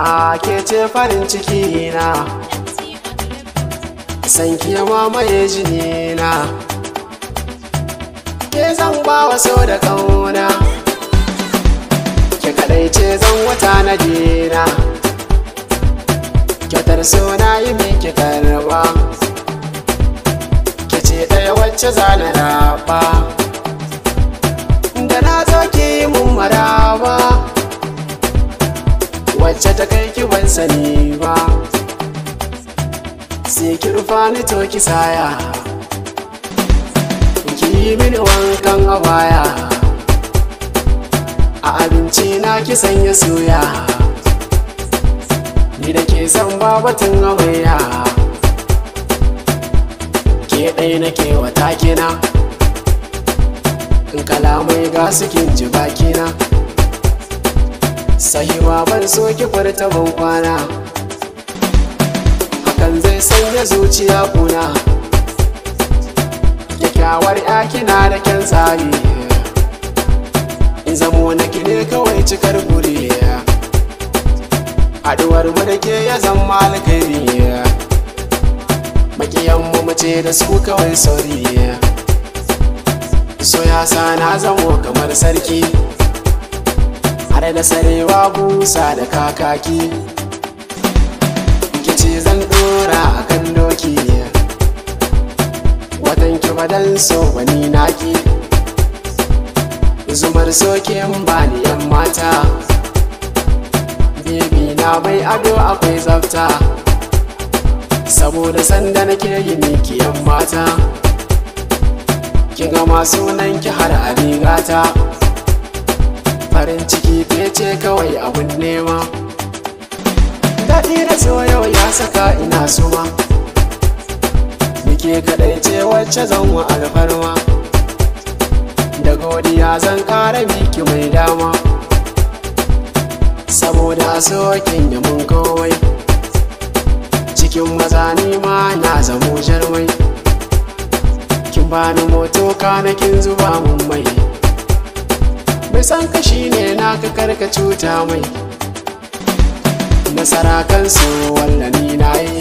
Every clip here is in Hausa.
A ke ce farin ciki na, san ki ya mamaye jini na. Ke zan ba wa so da kauna, ke kadai ce zan wata na dina. Kyautar so na yi miki karba, ke ce ɗaya wacce za na raba. Da na zo ki yi mun maraba, wacce ta kai ki ban sani ba. Sai ki rufa ni to ki saya, ki yi mini wankan abaya. A abinci na ki sanya soya, ni da ke san babatun amarya. Ke ɗai nake wata kina, in kalamai ga su kin ji bakina. Sahiwa ban so ki furta ban kwana, hakan zai sanya zuciya kuna. Kyakkyawar ya kina da kyan tsari, in zamo na ki ne kawai cikar guri. Haɗuwar mu da ke ya zama alkhairi, makiyan mu mace da su kawai sorry. So ya sa na zamo kamar sarki, har da sarewa busa da kakaki. Kice zan dora a kan doki, watan ki badan so wani naki. Zumar sokin bani yan mata, baby na mai ado akwai tsafta. Saboda sanda nake yi miki yan mata, kin ga sunan ki har a rigata. Farin ciki fece kawai abun nema, daɗi da soyau ya saka ina suma. Nike kaɗai ce wacce zan wa alfarma, da godiya zan ƙara miki mai dama. Saboda sokin ya mun kowai, cikin maza ni ma na zamo jarmai. Kin bani moto kana kin zuba mun mai, mai san kashi ne naka karka cuta mai. Nasara kan so walla ni na yi,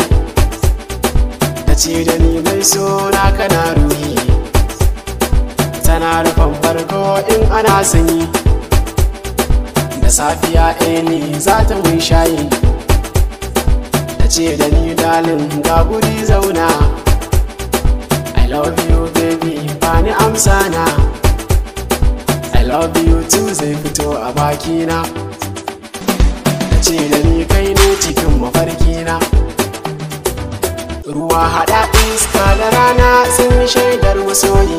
ta ce da ni mai so na kana ruhi. Tana rufan barko in ana sanyi, da safiya eli za ta mun shayi. Ta ce da ni dalin ga guri zauna, I love you baby bani amsa na. I love you too zai fito a bakina. Ta ce da ni kai ne cikin mafarkina. Ruwa haɗa iska da rana sun shaidar masoyi.